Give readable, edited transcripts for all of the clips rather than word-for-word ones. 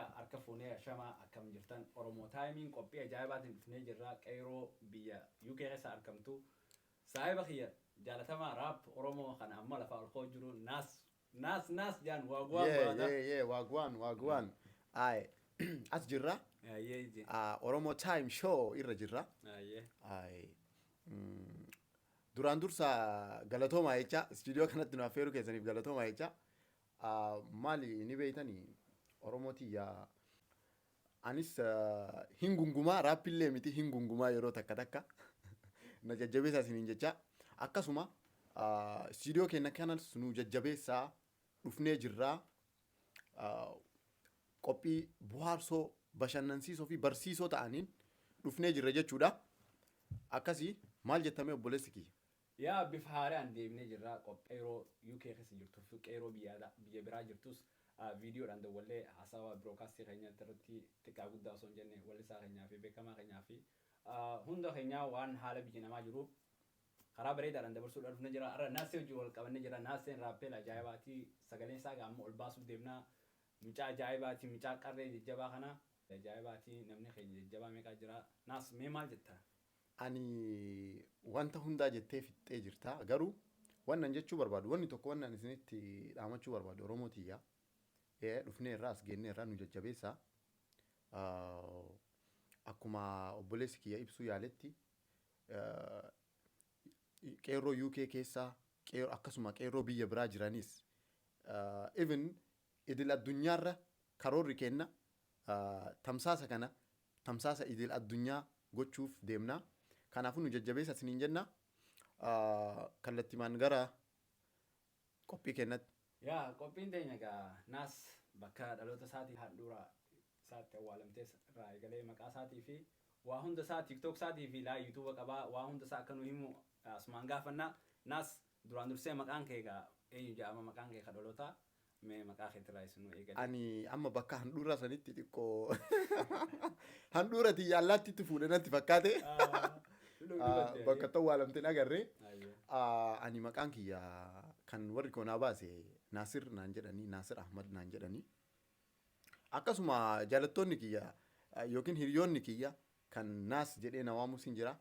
Yooyaa, harka fuunee, ashamaa, akkam jirtan? Oromoo Timeiin qophii ajaa'ibaatiin dhufnee jirra. Qeeroo biyya UK keessa argamtu, saahiba kiyya jaalatamaa rap Oromoo kana amma lafaa ol ka'u jiru, Naas, Naas, Naas jaan, wagwan baada. Yeah, wagwan, wagwan. Ay, as jirra. Ayyee. Oromoo Time Show irra jirra. Ay, duraan dursa galatoomaa jecha, istuudiyoo kanatti nu affeeruu keessaniif galatoomaa jecha. Maali ni beeytanii, Oromoo tiyya, anis hin gungumaa, rapillee miti, hin gungumaa yeroo takka takka, na jajjabeessaa isiniin jecha. Akkasuma istuudiyoo keenya kanas nu jajjabeessaa, dhufnee jirraa. Qophii bohaarsoo, bashannansiisoo fi barsiisoo ta'aniin dhufnee jirra jechuudha. Akkasii, maal jettamee, obboleessi kiyya? Yaa, bifa haaraan deemnee jirra. Qeeroo UK keessa jirtuu fi qeeroo biyya biraa jirtus viidiyoodhaan dawwallee haasawaa broadcastii keenya irratti xiqqaa guddaa osoo hin jenne, wallisaa keenyaa fi beekamaa keenyaa fi hunda keenyaa waan haala biyya namaa jiru karaa bareedaadhaan dabarsuudhaan dhufnee jira. Har'a Naasee hojii wal qabannee jira. Naaseen rapper ajaa'ibaati. Sagaleen isaa amma ol baasuuf deemnaa. Mucaa ajaa'ibaati. Mucaa qarree jajjabaa kana. Ajaa'ibaati. Namni keenya jajjabaa meeqaa jira? Naas, mee maal jetta? Ani wanta hundaa jettee fixxee jirta. Garuu wannan jechuu barbaadu, wanni tokko, wannan isinitti dhaamachuu barbaadu, Oromoo tiyya. Dhufnee irraa as geennee irraa nu jajjabeessaa. Akkuma obboleessi kiyya ibsuu yaaletti, qeerroo UK keessaa, akkasuma qeerroo biyya biraa jiranis, even idil addunyaarra karoorri kenna tamsaasa kana tamsaasa idil addunyaa gochuuf deemna. Kanaafuu nu jajjabeessa isiniin jenna. Kallattimaan gara qophii kennatti. Yaa, qophiin teenya egaa Naas bakka dhaloota isaatii, handhuura isaatti awwaalamtee irraa eegalee, maqaa isaatii fi waa hunda isaa, TikTok isaatii fi laa YouTube qabaa, waa hunda isaa akka nu himu asumaan gaafannaa. Naas, duraan dursee maqaan kee egaa eenyu jedhama? Maqaan kee ka dhalootaa, mee maqaa keetirraa isin nu eegale. Ani amma bakka handhuura sanitti xiqqoo handhuura tiyya allaattitti fuudhe natti fakkaate. Bakka itti awwaalamte hin agarre. Ani maqaan kiyya kan warri koo naa baase Naasir naan jedhanii, Naasir Ahmad naan jedhanii. Akkasuma jaalattoonni kiyya yookiin hiriyoonni kiyya kan Naas jedhee na waamus hin jira.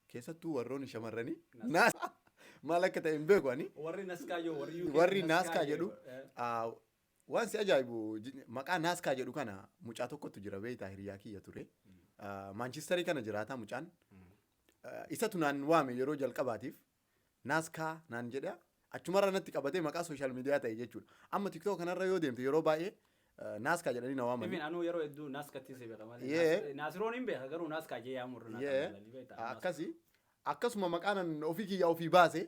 Keessattuu warroonni shamarranii Naas maal akka ta'e hin beeku ani. Warri Naskaa jedhu, warri UK Warri Naaskaa jedhu, waan si ajaa'ibu, maqaa Naaskaa jedhu kana mucaa tokkotu jira, beektaa, hiriyaa kiyya ture. Maanchistarii kana jiraata mucaan. Isatu naan waame yeroo jalqabaatiif. Naaskaa naan jedha. Achumarra natti qabatee maqaa social media ta'e jechuudha. Amma TikTok kanarra yoo deemte yeroo baay'ee Naaskaa jedhanii na waamani. Even anuu yeroo hedduu Naaskatti si beeka malee. Naasiroon hin beeka, garuu Naaskaa jee yaamuu irra naa beektaa. Akkasi. Akkasuma maqaan an ofii kiyya ofii baase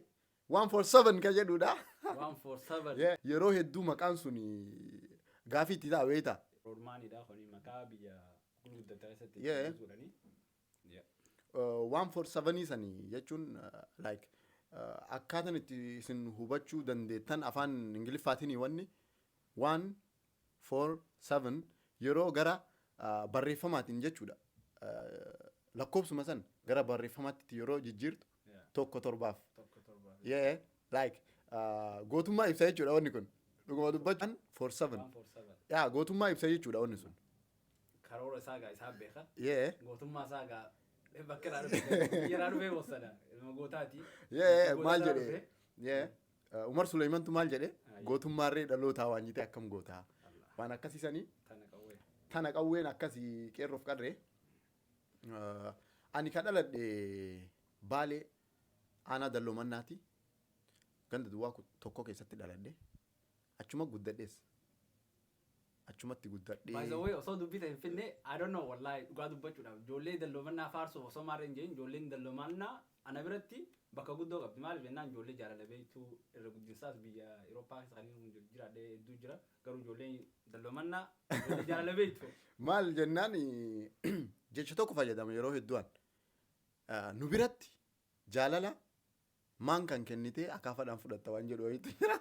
147 ka jedhudha. 147. Yeroo hedduu maqaan sun gaafii itti ta'a, beektaa. Roodmaanidha kuni, maqaa biyya gurguddatte keessatti godhanii. 147 sanii jechuun like akkaataan itti isin hubachuu dandeettan afaan Ingiliffaatiin wanni 147 yeroo gara barreeffamaatiin jechuudha. Lakkoofsuma san gara barreeffamaatti yeroo jijjiirtu tokko torbaaf. 1 7. Yeah, like gootummaa ibsa jechuudha wanni kun. Dhuguma dubbachuu 47. 147. Yaa, gootummaa ibsa jechuudha wanni sun. Karoora isaa gaa isaa beeka. Gootummaa isaa gaa bakka irraa dhufe, biyya irraa dhufee wassana ilma gootaati. Yeah, Goota maal irraa jedhe? dhufe. Yeah. Umar Suleymantu maal jedhe? Aye. Gootummaarree dhalootaa waan jite akkam gootaa. Allah. Waan akkasiisanii. Tana qawwee. Tana qawween akkasii, qeerroof qarree. Ani kan dhaladhe Baalee, aanaa Dalloomannaati. Ganda duwwaa 1 keessatti dhaladhe. Achuma guddadhees. Achumatti By the guddadhee. way, osoo dubbii ta'e hin finne, I don't know, wallahi dhugaa dubbachuudhaaf ijoollee Dalloomannaa faarsuuf osoo maarree hin jedhin, ijoolleen Dalloomannaa ana biratti bakka guddoo qabdi. Maaliif jennaan, ijoollee jaalala beektuu, irra guddinsaas biyya Awurooppaa keessa kan inni jiraadhee hedduu jira. Garuu ijoolleen Dalloomannaa ijoollee jaalala beektu. Maal jennaan, jecha tokko fayyadama yeroo hedduun. Nu biratti jaalala maan kan kennitee akaafadhaan fudhatta waan jedhu wayiitu jira.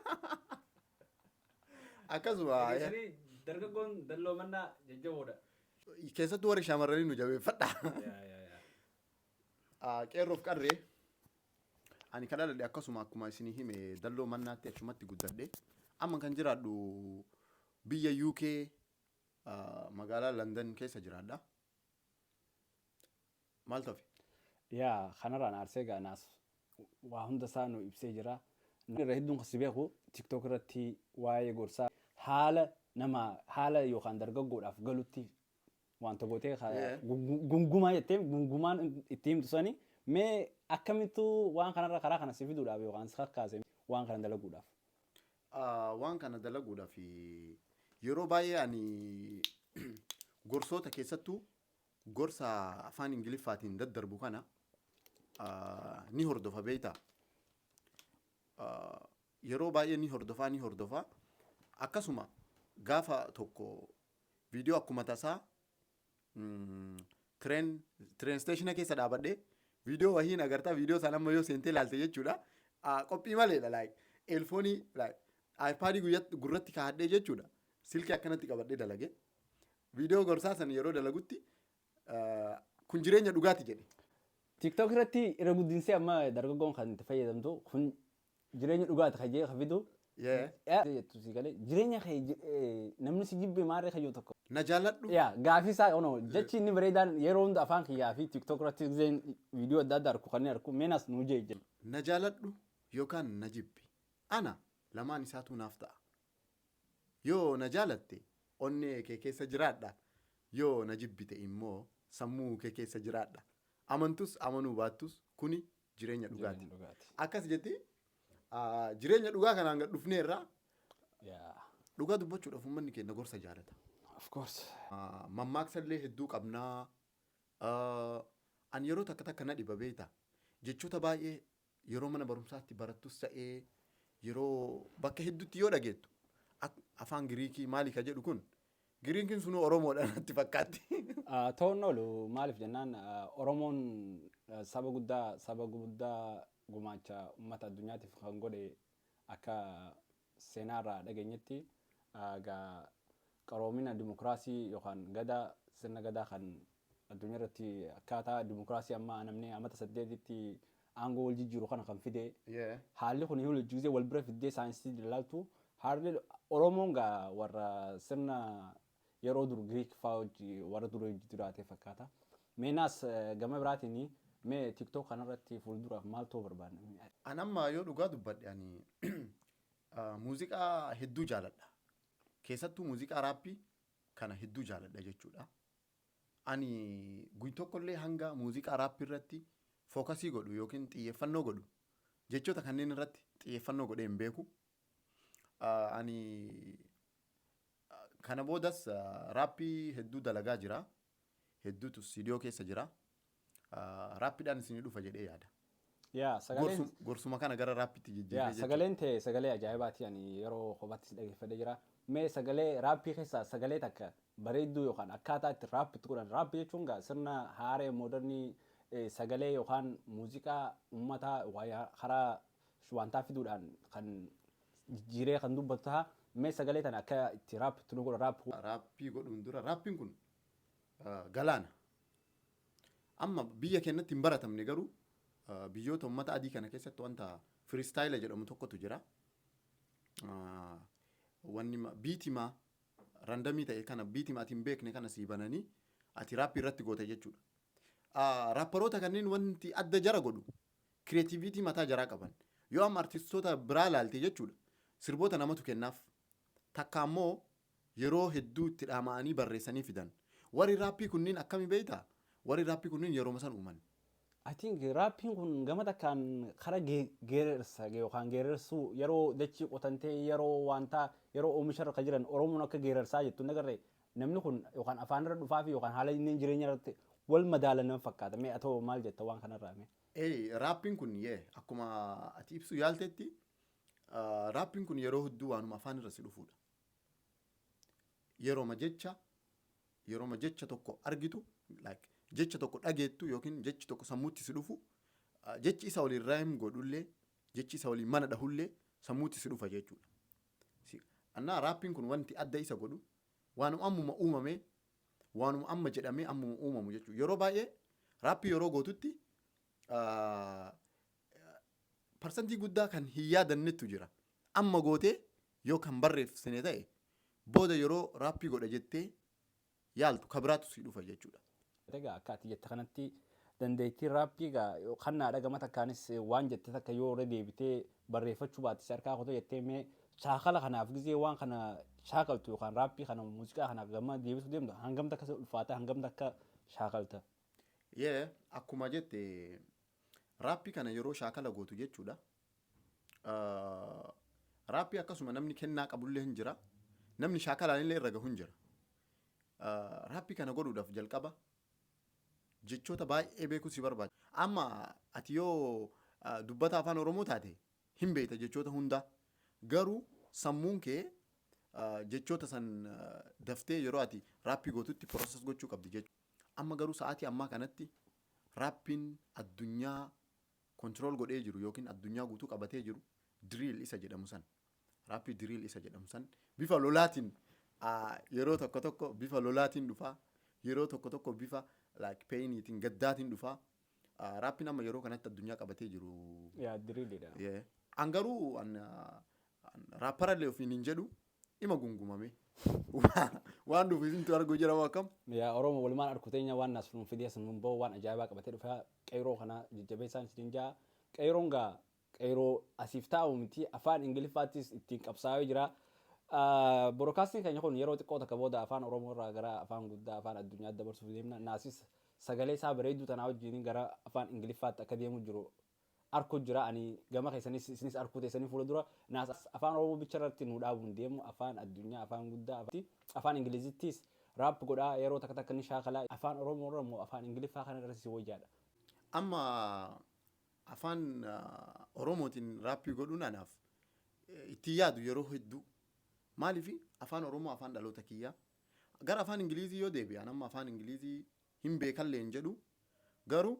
Akkasuma Dhageessanii, dargaggoon Dalloomannaa jajjaboodha. Keessattuu warri shamarranii nu jabeeffadha. Yaa yaa yaa. Qeerroof qarree, ani kan dhaladhe akkasuma akkuma isinii hime Dalloo Mannaatti, achumatti guddadhe. Amma kan jiraadhu biyya UK. Magaalaa London keessa jiraadha. Maal tafe? Yaa, kanarraan aarsee gaanaas waa hunda isaa nu ibsee jira. Irra hedduun kan si beeku TikTok irratti waa'ee gorsaa haala nama haala yookaan dargaggoodhaaf galutti wanta gootee gungumaa jettee gungumaan itti himtu sani, mee akkamittuu waan kanarra karaa kana si fiduudhaaf yookaan si kakkaase waan kana dalaguudhaaf? Waan kana dalaguudhaaf yeroo baay'ee ani gorsoota, keessattuu gorsa afaan Ingiliffaatiin daddarbu kana ni hordofa, beektaa. Yeroo baay'ee ni hordofaa, ni hordofaa. Akkasuma gaafa tokko viidiyoo akkuma tasaa train station keessa dhaabadhee viidiyoo wahiin agartaa. Viidiyoo sana amma yoo seentee ilaalte jechuudha. Qophii maleedha, like earphone, like iPadii gurratti kaa'adhee jechuudha. Silkii akkanatti qabadhee dalage. Viidiyoo gorsaa sana yeroo dalagutti kun jireenya dhugaati jedhe. TikTok irratti irra guddinsee amma dargaggoon kan itti fayyadamtu kun jireenya dhugaati kan jee kan fidu. Jettu si galee jireenya kee namni si jibbe maarree kayyoo tokko. Na jaaladhu. Yaa, gaafii isaa ono jechi inni bareedaan yeroo hunda afaan kiyyaa fi TikTok irratti giseen viidiyoo adda addaa arku kanneen arku meenas nuu jee jedhe. Na jaaladhu yookaan na jibbi. Ana lamaan isaatu naaf ta'a. Yoo na jaalatte onnee kee keessa jiraadha. Yoo na jibbite immoo sammuu kee keessa jiraadha. Amantus amanuu baattus kuni jireenya dhugaati. Jireenya dhugaati. Akkas jetti, jireenya dhugaa kanaan gad dhufneerra. Dhugaa dubbachuudhaaf uummanni keenya gorsa jaalata. Of course. Mammaaksa illee hedduu qabnaa. Ani yeroo takka takka na dhiba, beektaa. Jechoota baay'ee yeroo mana barumsaatti barattus ta'ee yeroo bakka hedduutti yoo dhageettu afaan Giriikii maali ka jedhu kun, Giriikiin sunuu Oromoodha natti fakkaatti. Ta'uun oolu, maaliif jennaan Oromoon saba guddaa gumaacha uummata addunyaatiif kan godhe akka seenaarraa dhageenyetti gaa qaroomina dimokiraasii yookaan gadaa, sirna gadaa kan addunyaa irratti akkaataa dimokiraasii ammaa namni amata 8tti aangoo wal jijjiiru kana kan fide, haalli kun yoo hojii wal bira fiddee saayinsii ilaaltu, haalli Oromoon gaa warra sirna yeroo dur Giriik fa'aa hojii warra dur hojii jiraate fakkaata. Meenaas gama biraatiin mee TikTok kanarratti fuulduraaf maal ta'uu barbaadna? An amma yoo dhugaa dubbadhe ani muuziqaa hedduu jaaladha. Keessattuu muuziqaa raappii kana hedduu jaaladha jechuudha. Ani guy tokkollee hanga muuziqaa raappii irratti focus godhu yookiin xiyyeeffannoo godhu jechoota kanneen irratti xiyyeeffannoo godhee hin beeku. Ani kana boodas raappii hedduu dalagaa jira. Hedduutu studio keessa jira. Raappiidhaan isinii dhufa jedhee yaada. Yaa, sagaleen Gorsuma kana gara raappiitti jijjiirree jechuudha. Sagaleen ta'e sagalee ajaa'ibaati, ani yeroo kophaatti si dhageeffadhee jira. Mee sagalee raappii keessaa sagalee takka bareedduu yookaan akkaataa itti raappitti godhan. Raappii jechuun gaa sirna haaree modern sagalee yookaan muuziqaa uummataa karaa wantaa fiduudhaan kan jijjiiree kan dubbatu ta'a. Mee sagalee tana akka itti raappitti nu godha raap. Raappii godhuun dura, raappiin kun galaana. Amma biyya keenyatti hin baratamne, garuu biyyoota uummata adii kana keessatti wanta freestyle jedhamu tokkotu jira. Wanni beatimaa random ta'e kana, beatimaa ati hin beekne kana sii bananii ati raappii irratti goote jechuudha. Raapparoota kanneen wanti adda jara godhu creativity mataa jaraa qaban. Yoo amma artistoota biraa laalte jechuudha, sirboota namatu kennaaf. Takka ammoo yeroo hedduu itti dhama'anii barreessanii fidan. Warri raappii kunniin akkami beektaa? Warri raappii kunniin yeroo san uuman. I think raappiin kun gama takkaan kara geerarsa yookaan geerarsuu yeroo dachii qotantee, yeroo wanta yeroo oomisha irra jiran Oromoon akka geerarsaa jettu nagarre, namni kun yookaan afaan irra dhufaa fi yookaan haala inni jireenya irratti wal madaalan nama fakkaata. Mee atoo maal jetta waan kanarraa mee? Ee, raappiin kun yee akkuma ati ibsu yaaltetti, raappiin kun yeroo hedduu waanuma afaan irra si dhufuudha. Yerooma jecha tokko argitu, like jecha tokko dhageettu yookiin jechi tokko sammuutti si dhufu, jechi isa waliin rhyme godhullee, jechi isa waliin mana dhahullee sammuutti si dhufa jechuudha. Annaa raappiin kun wanti adda isa godhu waanuma ammuma uumame, waanuma amma jedhamee ammuma uumamu jechuudha. Yeroo baay'ee raappii yeroo gootutti parsantii guddaa kan hin yaadannettu jira. Amma gootee yoo kan barreessine ta'e booda yeroo raappii godha jettee yaaltu kabiraatu si dhufa jechuudha. Egaa akka ati jette kanatti dandeettiin raappii egaa kannaadha. Gama takkaanis waan jette takka yoo irra deebitee barreeffachuu baatte si harkaa kotoo jettee, mee shaakala kanaaf gizee waan kana shaakaltu yookaan raappii kana, muuziqaa kanaaf gama deebisuu deemtu, hangam takka ulfaata, hangam takka shaakalta? Yee, akkuma jette raappii kana yeroo shaakala gootu jechuudha. Raappii akkasuma namni kennaa qabullee hin jira. Namni shaakalaan illee irra gahu hin jira. Raappii kana godhuudhaaf jalqaba jechoota baay'ee beekuu si barbaachisa. Amma ati yoo dubbata afaan Oromoo taate hin beekta jechoota hundaa. Garuu sammuun kee jechoota san daftee yeroo ati raappii gootutti process gochuu qabdi jechuudha. Amma garuu sa'aatii ammaa kanatti raappiin addunyaa control godhee jiru yookiin addunyaa guutuu qabatee jiru drill isa jedhamu san. Raappii drill isa jedhamu san bifa lolaatiin, yeroo tokko tokko bifa lolaatiin dhufaa, yeroo tokko tokko bifa like painiitiin, gaddaatiin dhufaa. Raappiin amma yeroo kanatti addunyaa qabatee jiru. Yaa, drillidha. Yeah. An garuu an rapperallee ofiin hin jedhu, ima gungumame. Waan dhufu isintu arguu jira akkam. Yaa Oromoo, walumaan arku teenya waan naas nuun fidee sun nuun bahu waan ajaa'ibaa qabatee dhufa. Qeeroo kana jajjabeessaan isin jaa. Qeeroon gaa qeeroo asiif taa'u miti, afaan Ingiliffaattis ittiin qabsaa'ee jira. Broadcastiin keenya kun yeroo xiqqoo takka booda afaan Oromoo irraa gara afaan guddaa, afaan addunyaatti dabarsuuf deemna. Naasis sagalee isaa bareedduu tanaa wajjin gara afaan Ingiliffaatti akka deemu jiru arku jira. Ani gama keessanis isinis arkuu teessanii fuula dura naas afaan Oromoo bicha irratti nu dhaabuun deemu, afaan addunyaa, afaan guddaa, afaan Ingilizittis rap godhaa, yeroo takka takka ni shaakalaa. Afaan Oromoo irra immoo afaan Ingiliffaa kana irratti si wayyaadha. Amma afaan Oromootiin raappii godhuun anaaf itti yaadu yeroo hedduu. Maaliif? Afaan Oromoo afaan dhaloota kiyyaa. Gara afaan Ingilizii yoo deebi'an, amma afaan Ingilizii hin beekallee hin jedhu, garuu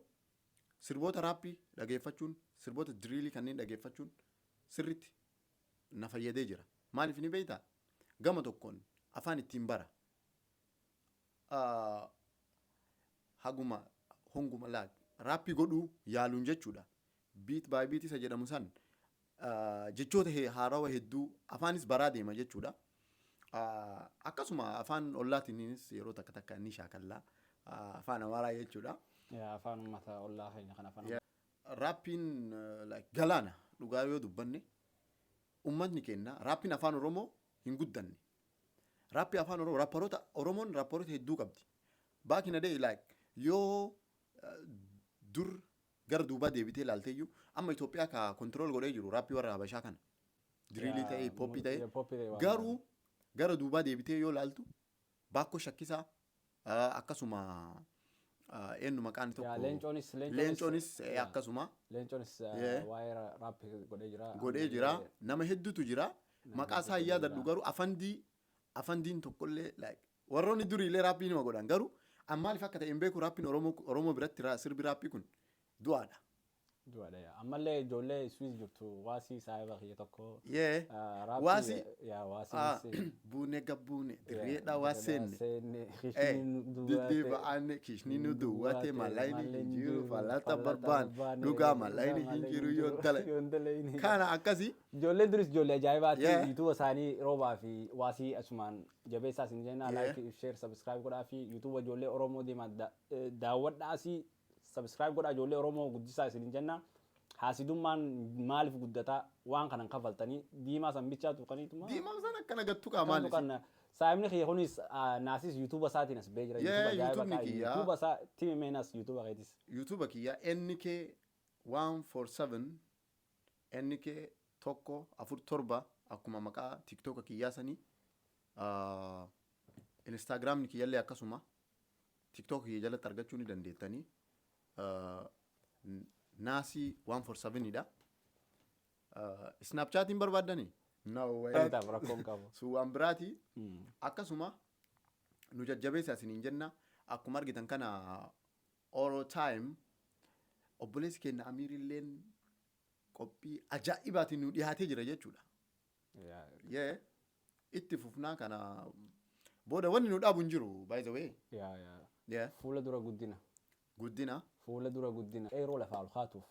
sirboota raappii dhageeffachuun, sirboota drillii kanneen dhageeffachuun sirritti na fayyadee jira. Maaliif ni beektaa? Gama tokkoon afaan ittiin bara. Haguma honguma laa raappii godhuu yaaluun jechuudha. Beat by beat isa jedhamu san jechoota haarawa hedduu afaanis baraa deema jechuudha. Akkasuma afaan ollaatiinis yeroo takka takka ni shaakallaa, afaan Amaaraa jechuudha. Afaan uummata ollaa keenya kan afaan. Raappiin like galaana. Dhugaa yoo dubbanne, uummatni keenya raappiin afaan Oromoo hin guddanne. Raappii afaan Oromoo, raapparoota Oromoon raapparoota hedduu qabdi. Back in the day, like yoo dur gara duubaa deebitee ilaalteeyyuu, amma Itoophiyaa ka control godhee jiru raappii warra Habashaa kana. Drillii ta'ee, hiphopii ta'ee. Garuu gara duubaa deebitee yoo ilaaltu, Baakkoo Shakkisaa, akkasuma eenyu maqaan tokko? Leencoonis. Leencoonis akkasuma. Leencoonis waa'ee raappii godhee jira. Godhee jira. Nama hedduutu jira. Maqaa isaa hin yaadadhu, garuu afandiin tokkollee like warroonni duriilee raappii nima godhan, garuu an maaliif akka ta'e hin beeku, raappiin Oromoo biratti sirbi raappii kun du'aadha. Du'aadha. Ammallee ijoollee Swiss jirtu, Waasii saahiba kiyya tokko. Yee. Waasii. Yaa, Waasii. Buune gabbuune dirreedha waa seenne. Diddiiba'aanne kishni nu duwwate, mallayni hin jiru falata barbaan, dhugaa mallayni hin jiru yoo dala. Kana akkasii. Ijoolleen duris ijoollee ajaa'ibaati. Yuutuuba isaanii Roobaa fi Waasii asumaan jabeessaa isin jenna. Like, share, subscribe godhaa fi yuutuuba ijoollee Oromoo deemaa daawwadhaasii subscribe godhaa, ijoollee Oromoo guddisaa isin jenna. Haasidummaan maaliif guddataa? Waan kanan kafaltanii diimaa san bichaa tuqaniituma. Diimaa san akkana gattu qaamaan. Kan saayibni kiyya kunis naasis yuutuuba isaatiin as ba'ee jira. Yuutuubni kiyya. Yuutuuba isaa timi meenas, yuutuuba keetis. Yuutuuba kiyya NK 147, NK 147, akkuma maqaa tiktoka kiyyaa sanii. Instaagiraamni kiyyallee akkasuma tiktoka kiyya jalatti argachuu ni dandeettanii. Naasii 147 dha. Snapchatiin barbaaddanii? No way. Rakkoon qabu. Sun waan biraati. Akkasuma nu jajjabeessa isiniin jenna. Akkuma argitan kana Oro Time obboleessi keenya Amiirilleen qophii ajaa'ibaatiin nu dhiyaatee jira jechuudha. Yee, itti fufnaa, kana booda wanni nu dhaabu hin jiru, by the way. Yaa. Fuula dura guddina. Guddina. Fuula dura guddina. Qeeroo lafaa ol kaatuuf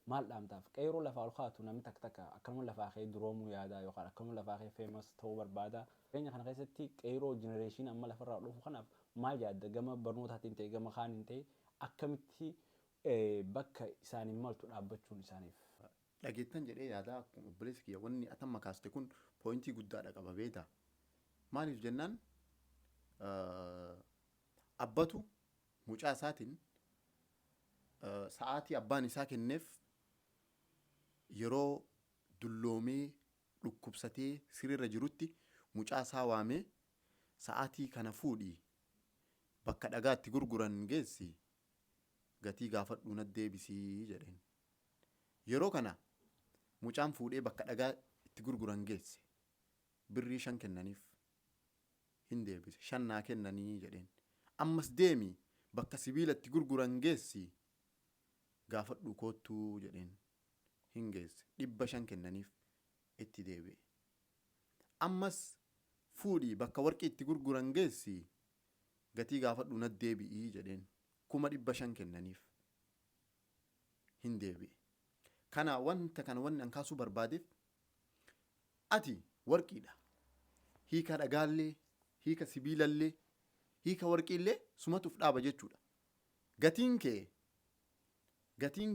maal dhaamtaaf? Qeeroo lafaa ol kaatu, namni takka takka akkanuma lafaa ka'ee duroomuu yaada yookaan akkanuma lafaa ka'ee famous ta'uu barbaada. Jireenya kana keessatti qeeroo generation amma lafarraa dhufu kanaaf Maal yaadda gama barnootaatiin ta'e, gama kaaniin ta'e, akkamitti bakka isaaniin maltu dhaabbachuun isaaniif? Dhageettan jedhee yaada. Akkuma obboleessi kiyya, wanni atamma kaaste kun point guddaadha qaba, beektaa. Maaliif jennaan, abbatu mucaa isaatiin sa'aatii abbaan isaa kenneef yeroo dulloomee dhukkubsatee sirriirra jirutti mucaa isaa waamee, "Sa'aatii kana fuudhii bakka dhagaatti gurguran geessi, gatii gaafadhuu nat deebisii," jedheen. Yeroo kana mucaan fuudhee bakka dhagaa itti gurguran geesse. Birrii 5 kennaniif. Hin deebise. "5 naa kennanii," jedheen. "Ammas deemi, bakka sibiila itti gurguran geessi, gaafadhuu koottuu," jedheen. Hin geesse. 500 kennaniif, itti deebi'e. "Ammas fuudhii bakka warqii itti gurguran geessi, gatii gaafadhuu nat deebi'ii," jedheen. 500,000 kennaniif. Hin deebi'e. Kana wanta kana wanni an kaasuu barbaadeef, ati warqiidha. Hiika dhagaallee, hiika sibiilallee, hiika warqiillee sumatu uf dhaaba jechuudha. Gatiin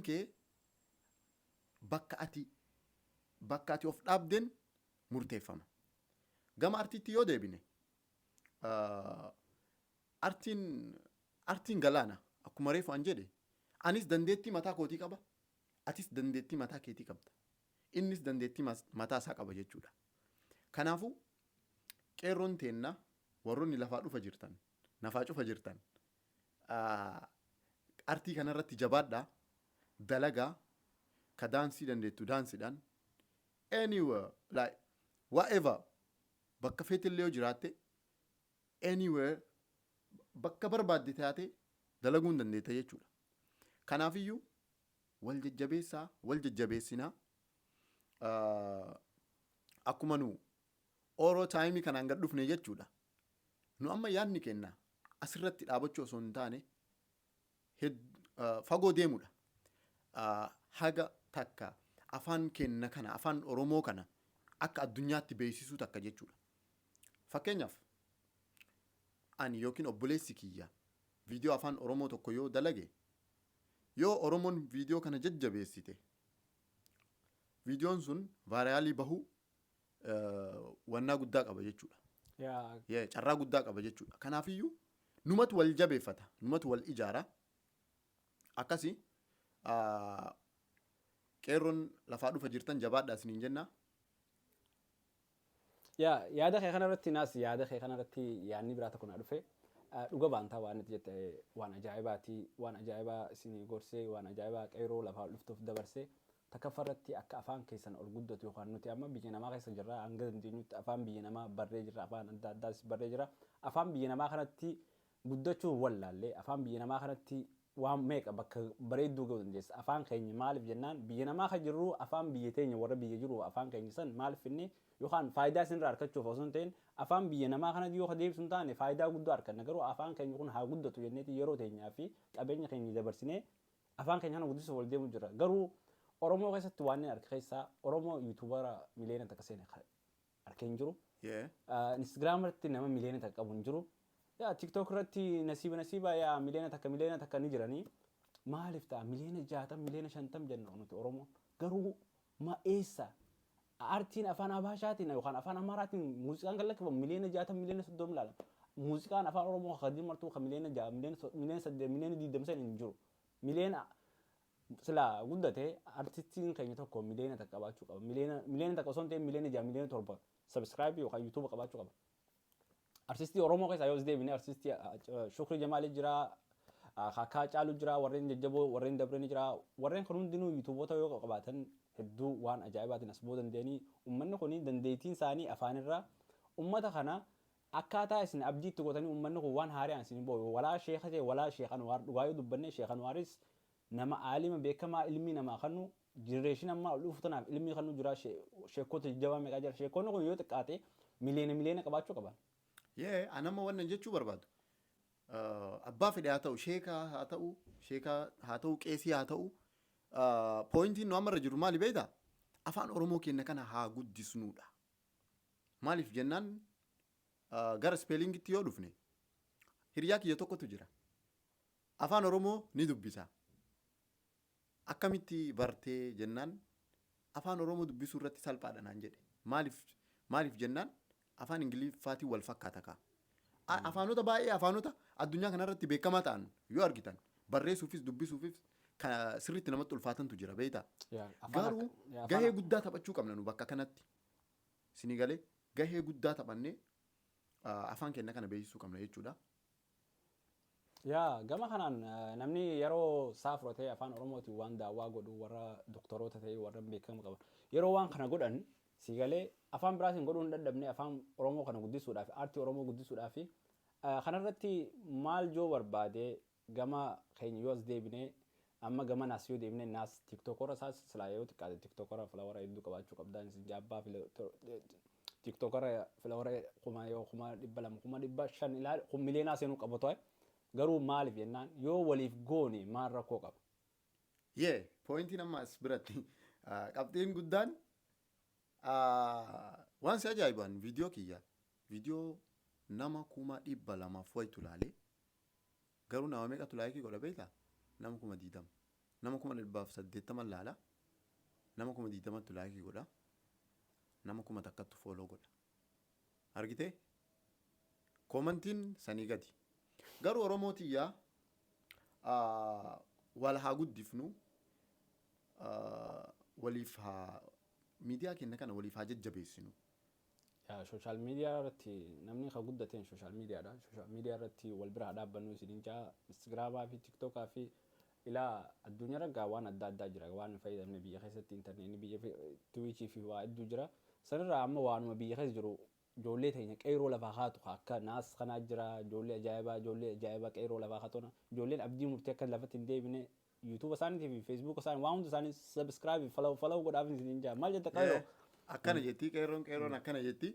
kee bakka ati of dhaabden murteeffama. Gama artiitti yoo deebine, artiin galaana. Akkuma reefu an jedhe, anis dandeettii mataa kootii qaba, atis dandeettii mataa keetii qabda, innis dandeettii mataa isaa qaba jechuudha. Kanaafuu qeerroon teenna, warroonni lafaa dhufa jirtan, nafaa cufa jirtan, artii kanarratti jabaadhaa, dalagaa. Ka daansii dandeettu daansiidhaan, anywhere, like whatever, bakka feetillee yoo jiraatte, anywhere bakka barbaadde taate dalaguu hin dandeetta jechuudha. Kanaafiyyuu wal jajjabeessaa, wal jajjabeessinaa. Akkuma nu Oro Time kanaan gad dhufne jechuudha. Nu amma yaadni kenna asirratti dhaabachuu osoo hin taane fagoo deemudha. Haga takka afaan kenna kana, afaan Oromoo kana, akka addunyaatti beeksisuu takka jechuudha. Fakkeenyaaf, ani yookiin obboleessi kiyya viidiyoo afaan Oromoo tokko yoo dalage, yoo Oromoon viidiyoo kana jajjabeessite, viidiyoon sun viral bahuu wannaa guddaa qaba jechuudha. Carraa guddaa qaba jechuudha. Kanaafiyyuu numatu wal jabeeffata, numatu wal ijaara. Akkasi qeerroon lafaa dhufa jirtan jabaadhaa isiniin jenna. Yaa, yaada kee kanarratti naas, yaada kee kanarratti yaadni biraa tokko na dhufe. Dhuga baantaa waan itti jette waan ajaa'ibaati, waan ajaa'ibaa isinii gorsee, waan ajaa'ibaa qeerroo lafaa dhuftuuf dabarsee. Takaffarratti akka afaan keessan ol guddatu, yookaan nuti amma biyya namaa keessa jirra, hanga dandeenyutti afaan biyya namaa barree jirra, afaan adda addaas barree jira. Afaan biyya namaa kanatti guddachuu wallaallee, afaan biyya namaa kanatti waan meeqa bakka bareedduu ga'uu dandeessa. Afaan keenya maaliif jennaan, biyya namaa kan jirru afaan biyya teenya, warra biyya jiru afaan keenya san maaliif finne, yookaan faayidaa isinirraa argachuuf osoo hin ta'in, afaan biyya namaa kana yoo deebisuu hin taane faayidaa guddaa arganna, garuu afaan keenya kun haa guddatu jenneeti yeroo teenyaa fi qabeenya keenya dabarsinee afaan keenya kana guddisuuf ol deemu jira. Garuu Oromoo keessatti waan inni arge keessaa, Oromoo YouTuber 1 million seene arkee hin jiru. Instagram irratti nama 1 million qabu hin jiru. Yaa, TikTok irratti nasiiba nasiiba, yaa, 1 million, 1 million ni jiranii. Maaliif ta'a 60 million, 50 million jenna nuti Oromoon? Garuu ma eessa? Aartiin afaan Abaashaatiin yookaan afaan Amaaraatiin muuziqaan kan lakkifamu 60 million, 30 million ilaalama. Muuziqaan afaan Oromoo kan martuu kan 6 million, 8 million, 20 million san hin jiru. Miliyoona silaa guddate artistiin keenya tokko 1 million qabaachuu qaba. 1 million osoo hin ta'in 6 million, 7 million subscribe yookaan YouTube qabaachuu qaba. Artistii Oromoo keessaa yoo as deebine, artistii Shukrii Jamaalii jira, Kaakkaa Caaluu jira, warreen jajjaboo warreen dabreen jira. Warreen kun hundinuu YouTubeoota yoo qabaatan hedduu waan ajaa'ibaatiin as ba'uu danda'anii. Uummanni kun dandeettiin isaanii afaanirraa uummata kana akkaataa isin abdiitti gootanii, uummanni kun waan haaraan isin ba'u. Walaa sheeka ta'e, walaa Sheekh Anwaar, dhugaa yoo dubbanne, Sheekh Anwaaris nama aalima beekamaa ilmi namaa kannu, generation ammaa ol dhufu tanaaf ilmi kannu jira. Sheekota jajjabaa meeqaa jira? Sheekonni kun yoo xiqqaate miliyoona miliyoona qabaachuu qaban. Yee, anamma wannan jechuu barbaadu. Abbaa fedhe haa ta'u, sheekaa haa ta'u, sheekaa haa ta'u, qeesii haa ta'u, pointiin nu amma irra jiru maali beektaa? Afaan Oromoo keenya kana haa guddisnuudha. Maaliif jennaan, gara spellingitti yoo dhufne, Hiriyaa kiyya tokkotu jira. Afaan Oromoo ni dubbisa. Akkamitti bartee jennaan, afaan Oromoo dubbisuu irratti salphaadha naan jedhe. Maaliif jennaan, afaan Ingiliffaatiin wal fakkaata kaa. Afaanota baay'ee, afaanota addunyaa kanarratti beekamaa ta'an yoo argitan, barreessuufis dubbisuufis sirriitti namatti ulfaatantu jira, beektaa? Garuu gahee guddaa taphachuu qabna nu bakka kanatti. Isinii galee? Gahee guddaa taphannee afaan keenya kana beeksisuu qabna jechuudha. Yaa, gama kanaan namni yeroo isaa fudhatee afaan Oromootiin waan daawwaa godhu, warra doktoroota ta'e, warra beekama qaban, yeroo waan kana godhan si galee, afaan biraatiin godhuu hin dadhabne, afaan Oromoo kana guddisuudhaaf, aartii Oromoo guddisuudhaaf kanarratti maal joo barbaade. Gama keenya yoo as deebine, amma gama naas yoo deebine, naas TikTokora isaas silaa yoo xiqqaate TikTokora follower hedduu qabaachuu qabdaan isin jaabbaa TikTokora follower kuma yoo 200,000, 500,000 ilaal miliyoonaa seenuu qabu ta'e. Garuu maaliif jennaan, yoo waliif goone maal rakkoo qaba? Yee, pointiin amma as biratti qabxiin guddaan waan si ajaa'iban, viidiyoo kiyya viidiyoo nama 200,000 wayitu laalee, garuu nama meeqatu like godha beektaa? Nama 20,000. Nama 180,000 laala. Nama 20,000tu like godha. Nama 1,000tu follow godha. Argitee? Commentiin sanii gadi. Garuu Oromoo tiyyaa, wal haa guddifnu, waliif haa miidiyaa keenya kana waliif haa jajjabeessinu. Social media irratti namni ka guddateen social mediadha. Social media irratti wal bira haa dhaabbannu isiniin jaa. Instagramaa fi TikTokaa fi ilaa addunyaa raggaa waan adda addaa jira. Waan hin fayyadamne biyya keessatti intarneetni biyya Twitchii fi waa hedduu jira. Sanirraa amma waanuma biyya keessa jiru, ijoollee teenya qeeroo lafaa haatu akka naas kanaa jira. Ijoollee ajaa'ibaa, ijoollee ajaa'ibaa qeeroo lafaa haatona, ijoolleen abdii murtee akka lafatti hin deebine, YouTube isaaniitii fi Facebook isaanii waan hunda isaanii subscribe, follow, follow godhaaf isiniin jaa. Maal jetta, qeeroo? Akkana jetti qeerroon, qeerroon akkana jetti.